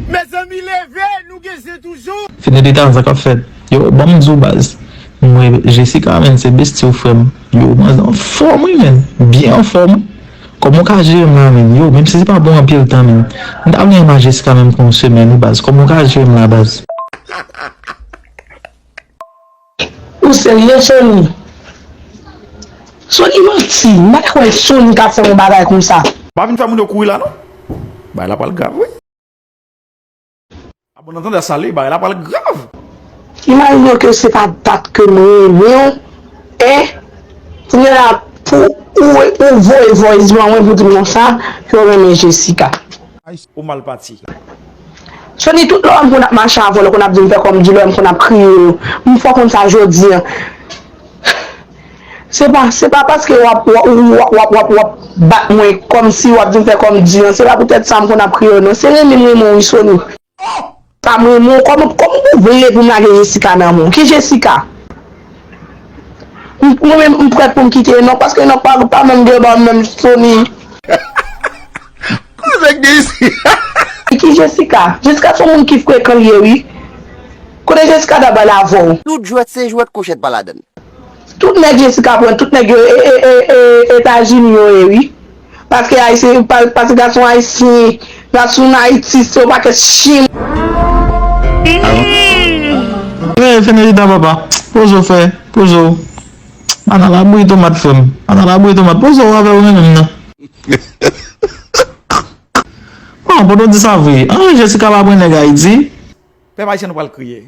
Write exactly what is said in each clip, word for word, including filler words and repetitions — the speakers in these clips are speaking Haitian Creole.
Mezanmi, leve, nou gen zen toujou. Fini di tan sa k ap fèt. Yo, ban m di w baz. Mwen, Jessica, menn, se besti w frè m. Yo, manzè anfòm, wi, menn. Byen anfòm. Kòman w ka jere m la, menn? Yo, menm si se pa bon anpil tan, menn. M ta vle renmen Jessica menm pou yon semèn, wi, baz. Kòman w ka jere m la, baz? Ou serye, Sony? Sony manti. M pa ta kwè Sony ka fè yon bagay konsa. Pa vin fè moun yo kouri la, non. Bagay la pral grav, wi. A bon, nan tandans sa li, bagay la pral grav. Imajine w ke se pa dat ke m renmen w, en? Kounye la, pou ou, ou voye voice ban mwen pou di m konsa, ke w renmen Jessica. Ou mal pati. Sony, tout lè w wè m konn ap mache avè w, lè w konn ap di m fè kòm di, lè w wè m konn ap kriye w, m fè w konn sa jodi a. Se pa, se pa paske w ap, w ap, w ap, w ap, w ap bat mwen kòmsi w ap di m fè kòm di an. Se pa poutèt sa m konn ap kriye w, non. Se renmen m renmen w, wi, Sony. Pa m renmen w, kòman, kòman ou vle pou m lage Jessica nan men w? Ki Jessica? M, mwen menm, m prèt pou m kite Enòk, paske Enòk pa, pa menm gen ba m menm, Sony. Koze k gen isi? Ki Jessica? Jessica se yon moun ki frekan l ye, wi. Kote Jessica ta bay avè w? Tout jwèt se jwèt, kouchèt pa ladann. Tout nèg Jessica pran, tout nèg yo e, e, e, e, Etazini yo ye, wi. Paske Ayisyen, pa, paske gason Ayisyen, gason Ayiti, se yon pakèt chen. Hey, Fenelita papa, poze w frè, poze w. Pa nan labouyi tomat frè m, pa nan labouyi tomat, poze w avè w renmen m nan. Bon, pandan w di sa vre, ann Jessica pa pran nèg Ayiti. Pèp ayisyen nou pral kriye.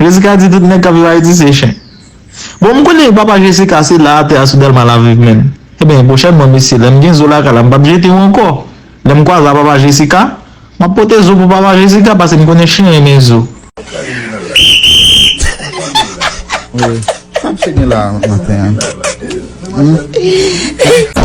Jessica di tout nèg k ap viv Ayiti se chen. Bon, m konnen papa Jessica se la atè a sou Dèlma l ap viv menm. Ebyen, pwochènman mesye, lè m gen zo lakay la, m p ap jete yo ankò. Lè m kwaze a papa Jessica, m ap pote zo pou papa Jessica paske m konnen chen renmen zo. Sa m se gen la maten an?